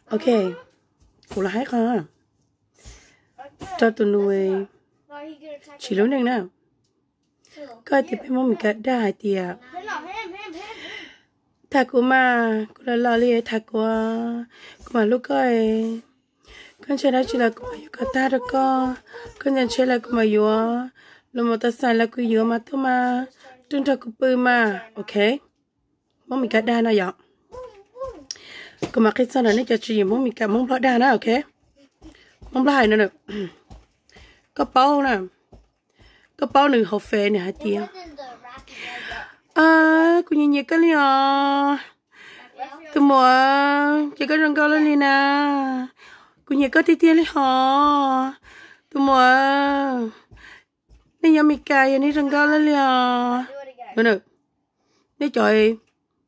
Ok, kuv los hais qhov rau tus nus tsis lub neej na. Koj hais tias peb Hmoob Mes Kas dag hais tias tag kuv mas, kuv los laus li, tag kuv, kuv mam hlub koj. Koj ntshai dab tsi los kuv mam yuav kom tag rau koj. Koj ntshai los kuv mam yuav, los mus tas xais los kuv yuav mas tuaj mas, tuaj nrog kuv pw mas, ok. Hmoob Mes Kas dag no yom. Kuv mam qhia txog ntawm nej cov tswv yim Hmoob Mes Kas, Hmoob Nplog dag na, ok. Hmoob Nplog hais no, koj paub na, koj paub nws hauv Face nws hais tias, kuv nyiam nyiam koj li os tus muam, ces koj zoo nkauj li na, kuv nyiam koj tiag tiag li hos tus muam, nej nyob Mes Kas yog nej zoo nkauj li os. Nej cov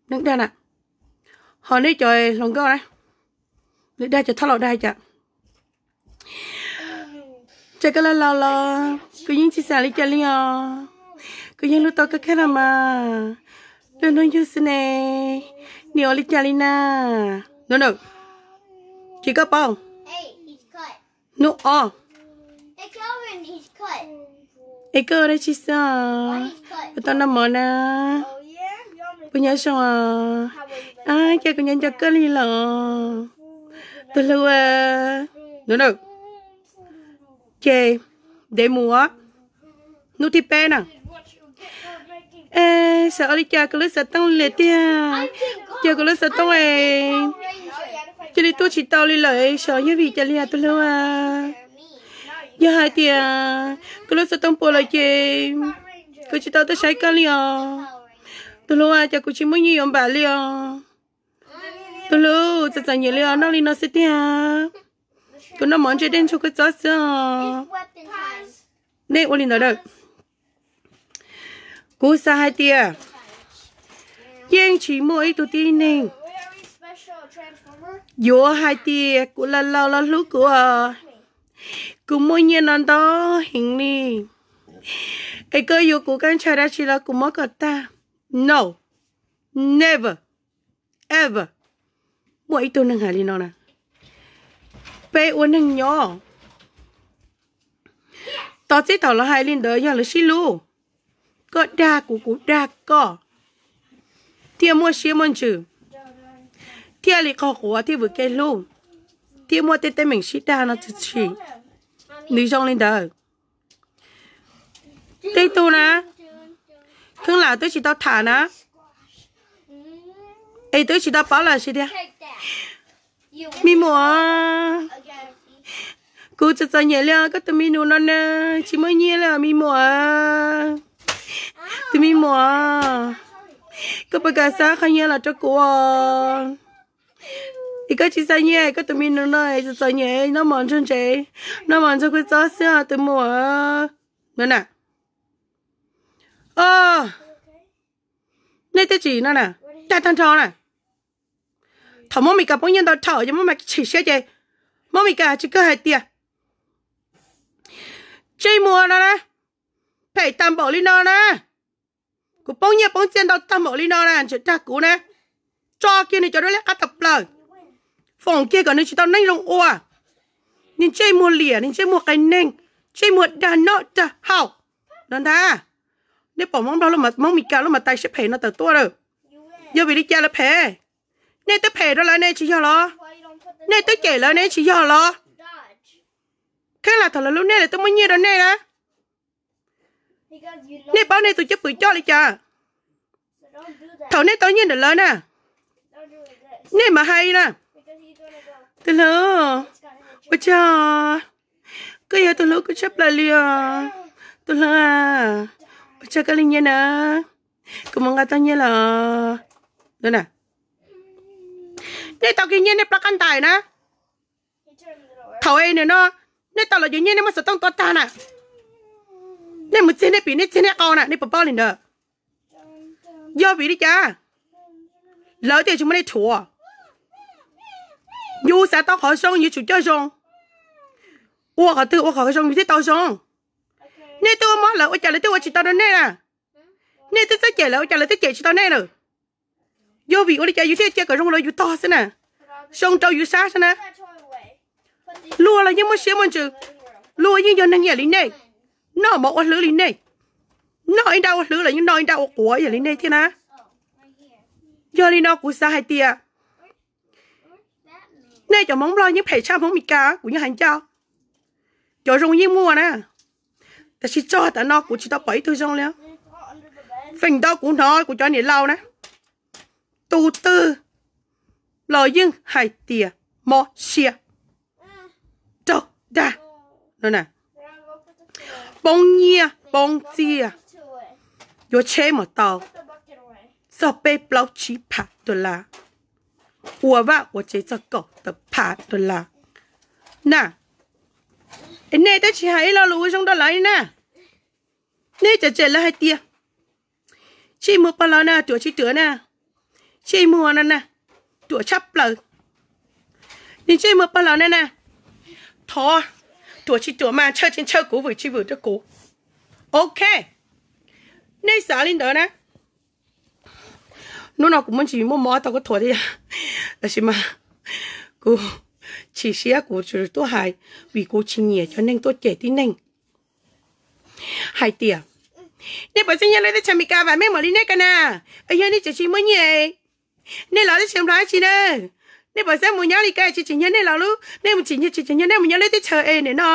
neeg dag na, ho nej cov hluas nkauj na, nws dag cov thoj laus dag cas. Txawm koj laus laus los kuv yeej tsis xav li cas li os. Kuv yeej hlub tau koj kawg no mas. Lub hnub yug xwb ne, nim ua li cas li na? No no, ces koj paub, hnub ob, es koj ua dab tsi xwb os? Puas tau noj mov na? Puas nyob zoo os? Ab, cas kuv nyob nco koj li los, tus hlub. No no, ces ntev mus, hnub thib peb na, es xav ua li cas kuv lub xov tooj li tiag, ces kuv lub xov tooj es cia li tuaj tsis tau li lawm, xyov yog vim cas li tus hlub. Yog hais tias kuv lub xov tooj puas lawm ces kuv tsis tau tuaj saib koj li os. Tus hlub, cas kuv tsis muaj nyiaj yuav npam li os. Tus hlub, txom txom nyem li os, noj li no xwb tiag. Kuv noj mov ntse dej ntsuag kua txob xwb os. Nej ua li ntawd na. Kuv xav hais tias yeej tsis muaj ib tug tib neeg yuav hais tias kuv laus laus los hlub kuv os. Kuv muaj nyiaj no ntau heev li, es koj yuav kuv koj ntshai dab tsi los kuv muab kom tag. No, never, ever muaj ib tug neeg hais li no na. Peb ua neeg nyob, tos txij thaum lawv hais li ntawd yog lawv sib hlub. Koj dag kuv, kuv dag koj, thiaj muaj siab muaj ntsws, thiaj li qhov quav thiaj vwm kev hlub, thiaj muaj tej teeb meem sib dag no tshwm sim. Nws zoo li ntawd. Tej tug na, kheev lam twb tsis tau tham na, es twb tsis tau paub lawm tiag. Me muam, kuv txom txom nyem li os, koj tus me nus no na, tsis muaj nyiaj li os me muam. Tus me muam, koj puas kam xa qhov nyiaj los rau kuv os? Es koj tsis xa nyiaj, koj tus me nus no txom txom nyem, noj mov ntsuag ntsev, noj mov ntsuag kua txob xwb os tus muam. No na, nej twb tsis no na, dag tag nrho na. Thaum Hmoob Mes Kas poob nyiaj ntau dhau, yog Hmoob Mes Kas chim siab ces Hmoob Mes Kas tsis kawg hais tias ntsej muag no na, phem tag npaum li no na, kuv poob nyiaj poob txiaj ntau tag npaum li no na, tseem dag kuv na, tso kiag nws cov duab liab qab tawm plaws, foom kiag kom nws tsis tau neej zoo ua. Niag ntsej muag liam, niag ntsej muag qias neeg, ntsej muag dag noj dag haus no ntag. Nej pom Hmoob Nplog, Hmoob Mes Kas lub mas tais siab phem no tawm tuaj lawm, yog vim li cas lawv phem? Nej twb phem rau lawv ne tsis yog los? Nej twb cem lawv ne tsis yog los? Kheev lam thaum lawv hlub nej lawv twb muaj nyiaj rau nej na. Nej paub nej tus cwj pwm coj li cas? Thaum nej tau nyiaj ntawm lawv na, nej mas hais na, tus hlub, ua tsaug, koj yog tus hlub kuv tshaj plaws li os. Tus hlub, ua tsaug koj li nyiaj na, kuv mus nqa tau nyiaj los. Nej tau kiag nyiaj nej plab qab ntais na. Thaum es nim no nej tau los cov nyiaj nej muab xov tooj tua tag na, nej mus txiag nej pim nej txiag nej qau na, nej puas paub li ntawd? Yog vim li cas? Lawv tias tsis muaj nej thuam. Yus xav tau qhov zoo yus tsum coj zoo, ua qhov twg ua qhov zoo yus thiaj tau zoo. Nej twb ua mob lawv ua cas lawv twb ua tsis tau rau nej na? Nej twb txawj cem lawv ua cas lawv twb cem tsis tau nej lawm? Yog vim ua li cas yus thiaj cia kom zoo rau yus tog xwb na? Zoo rau yus sab xwb na. Luag los yeej muaj siab muaj ntsws, luag yeej yog neeg ib yam li nej, noj mov ua hlwb li nej, noj ib nra ua hlwb los yeej noj ib nra ua quav ib yam li nej thiab na. Yog li no kuv xav hais tias nej cov Hmoob Nplog yeej phem tshaj Hmoob Mes Kas, kuv yeej hais ncaj. Cov zoo yeej muaj na, tab sis txog tav no kuv tsis tau pom ib tug zoo li. Feem ntau kuv hnov kuv cov niam laus na, tus twg los yeej hais tias mob siab, raug dag, poob nyiaj poob txiaj, yuav tsheb mus tau txog peb plaub tsib phav dollar, ua vaj ua tsev txog kaum tawm phav dollar na. Es nej twb tsis hais ib lo lus ua zoo rau lawv li na. Nej tseem tseg lawv hais tias tsij muag pog lawv na, ruam tsis ruam na, tsij muag no na, ruam tshaj plaws. Nws tsij muag pog lawv na na, thov ruam tsis ruam mas ntshaw tsis ntshaw kuv vwm tsis vwm rau kuv. Ok, nej xav li ntawd na. Hnub no kuv muaj ntsis muaj mob tau koj thuam thiab, tab sis mas kuv chim siab kuv tsuas tuaj hais, vim kuv tsis nyiam cov neeg tuaj cem tib neeg hais tias, nej puas xav nyob lub teb chaws Amelikas vam meej mam li nej ka na, yog nej tseem tsis muaj nyiaj, nej los teb chaws Nplog dab tsi na? Nej puas xav mus nyob li ka tsis tsim nyog nej los lub, nej mus tsim nyog tsis tsim nyog nej mus nyob lub teb chaws es nim no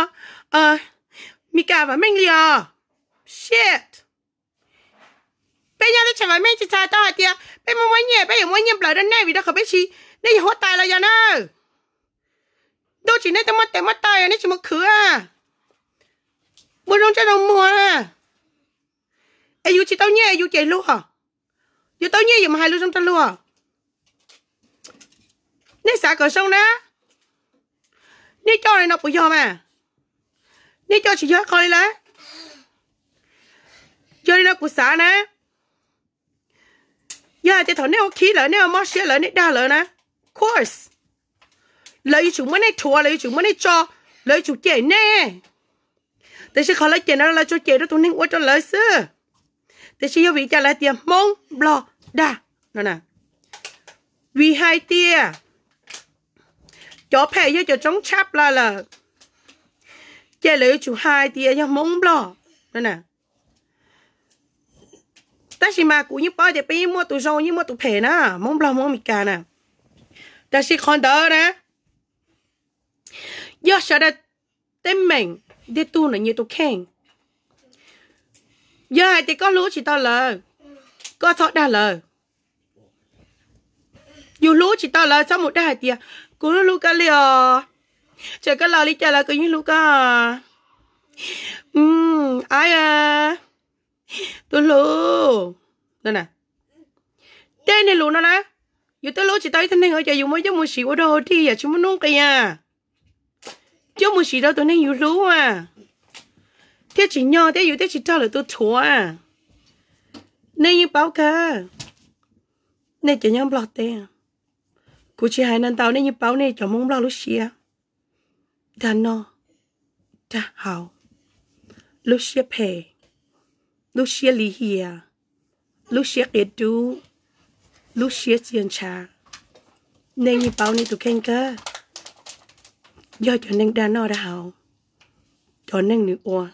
Amelikas vam meej li os. Shit. Peb nyob teb chaws vam meej tsis txhais tau hais tias peb muaj muaj nyiaj peb yuav muaj nyiaj nplawm rau nej vim rau qhov peb tsis, nej yog huab tais los yog na. Ntuj tsim nej twb muaj tes muaj taw nej tsis mus khwv, muaj zoo ntsej zoo muag. Es yus tsis tau nyiaj yus cem luag, yus tau nyiaj yus mas hais lus zoo rau luag. Nej xav kom zoo na, nej coj li no puas yog mas? Nej coj tsis yog qhov li lawm. Yog li no kuv xav na, yog hais tias thaum nej ua khib lawm, nej ua mob siab lawm, nej dag lawm na, course, lawv yuav tsum muab nej rhuav, lawv yuav tsum muab nej tso, lawv yuav tsum cem nej. Tiam sis qhov lawv cem no lawv tsuas cem rau tus neeg ua rau lawv xwb. Tiam sis yog vim cas lawv tias Hmoob Nplog dag no na? Vim hais tias cov phem yog cov tsoob tshaj plaws lawm, ces lawv yuav tsum hais tias yog Hmoob Nplog no na. Tab sis mas kuv yeej paub tias peb yeej muaj tus zoo yeej muaj tus phem na, Hmoob Nplog Hmoob Amelikas na. Tab sis qhov ntawd na, yog sawv daws teeb meem ntiag tug ntawm nyias tus kheej. Yog hais tias koj hlub tsis tau lawv, koj txhob dag lawv. Yus hlub tsis tau lawv txhob mus dag hais tias kuv hlub hlub koj li os, txawm koj los li cas los kuv yeej hlub koj. Ab, tus hlub, tej niag lus no na, yus twb hlub tsis tau ib tug neeg ces yus muab coj mus siv ua dog ua dig yam tsis muaj nuj nqis, coj mus siv rau tus neeg yus hlub thiaj tsim nyog thiab yus thiaj tsis raug lwm tus rhuav. Nej yeej paub kawg, nej cov nyob Nplog teb, kuv tsis hais ntau ntau nej yeej paub nej cov Hmoob Nplog lub siab dag noj dag haus, lub siab phem, lub siab lim hiam, lub siab qias dub, lub siab txia ntshav. Nej yeej paub nej tus kheej kawg, yog cov neeg dag noj dag haus, cov neeg nws ua.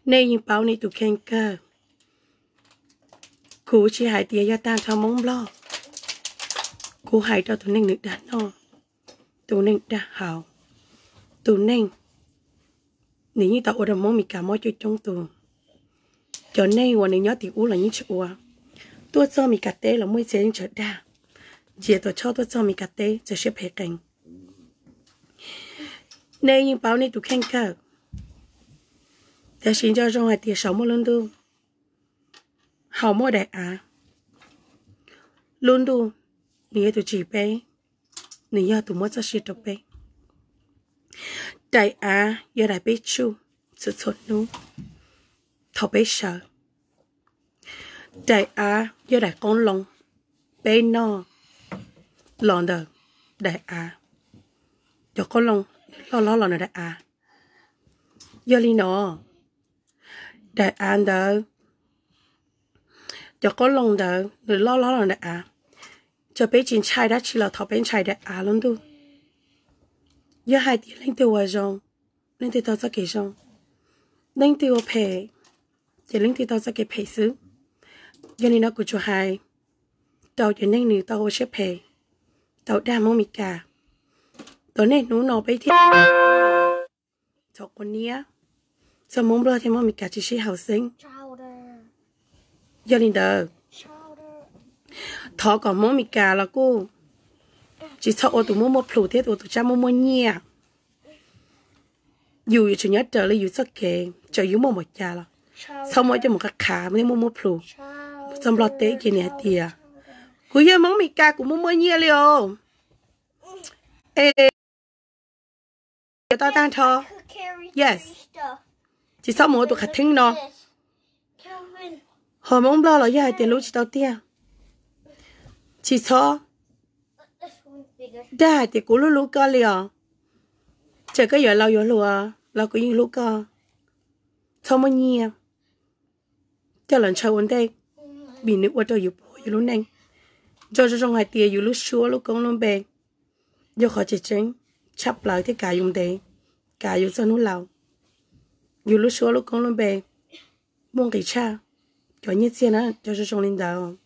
Nej yeej paub nej tus kheej kawg. Kuv tsis hais tias yog tag nrho Hmoob Nplog, kuv hais rau tus neeg nws dag noj, tus neeg dag haus, tus neeg nws yeej tau ua rau Hmoob Meskas mob coob coob tus, cov neeg uas nws nyob tim ub los yeej tsis ua, tuaj txog Meskas teb los muaj ib txhia yeej tseem dag, ntsia Tuam Tshoj tuaj txog Meskas teb txawm siab phem qees. Nej yeej paub nej tus kheej kawg, tab sis nco zoo hais tias saum muaj lub ntuj, hauv muaj daim av. Lub ntuj nws yog tus tsim peb, nws yog tus muab txoj sia rau peb. Daim av yog daim peb tsuj txhua txhua hnub thaum peb sawv. Daim av yog daim qoob loo peb noj los ntawm daim av, cov qoob loo loj hlob los ntawm daim av. Yog li no, daim av ntawd, cov qoob loo ntawd nws loj hlob los ntawm av, Txawm peb tsis ntshai dab tsi los thov peb ntshai daim av lub ntuj. Yog hais tias leej twg ua zoo, leej twg tau txoj kev zoo, leej twg ua phem, ces leej twg tau txoj kev phem xwb. Yog li no kuv tsuas hais rau cov neeg nws tau ua siab phem, tau dag Hmoob Mes Kas. Tom nej hnub no peb thiaj txhob quav niab, txog Hmoob Nplog thiab Hmoob Mes Kas tsis sib haum xeeb. Yog li ntawd, thov kom Hmoob Mes Kas los kuj tsis txhob ua tus muaj muaj plhus thiab ua tus tsab muaj muaj nyiaj. Yus yuav tsum nyob raws li yus txoj kev, txawm yus muaj npaum cas los txhob muab coj mus qab qhav thiab muaj muaj plhus. Mus txog Nplog teb ces nws hais tias, kuv yog Hmoob Mes Kas kuv muaj muaj nyiaj li os. Es yuav tau tag nrho. Yes. Tsis txhob mus ua tus khav theeb no. Ho Hmoob Nplog los yog hais tias hlub tsis tau tiag, tsis txhob dag hais tias kuv hlub hlub koj li os. Txawm koj yuav laus yuav hluas los kuv yeej hlub koj. Txhob muaj nyiaj coj los ntshaw ua ntej, vim nws ua rau yus puas yus lub neej. Nco zoo zoo hais tias yus lub suab lub koob lub npe yog qhov tseem ceeb tshaj plaws thiab kav yus ntev, kav yus txog hnub laus. Yus lub suab lub koob lub npe muaj nqis tshaj cov nyiaj txiag na, nco zoo zoo li ntawd.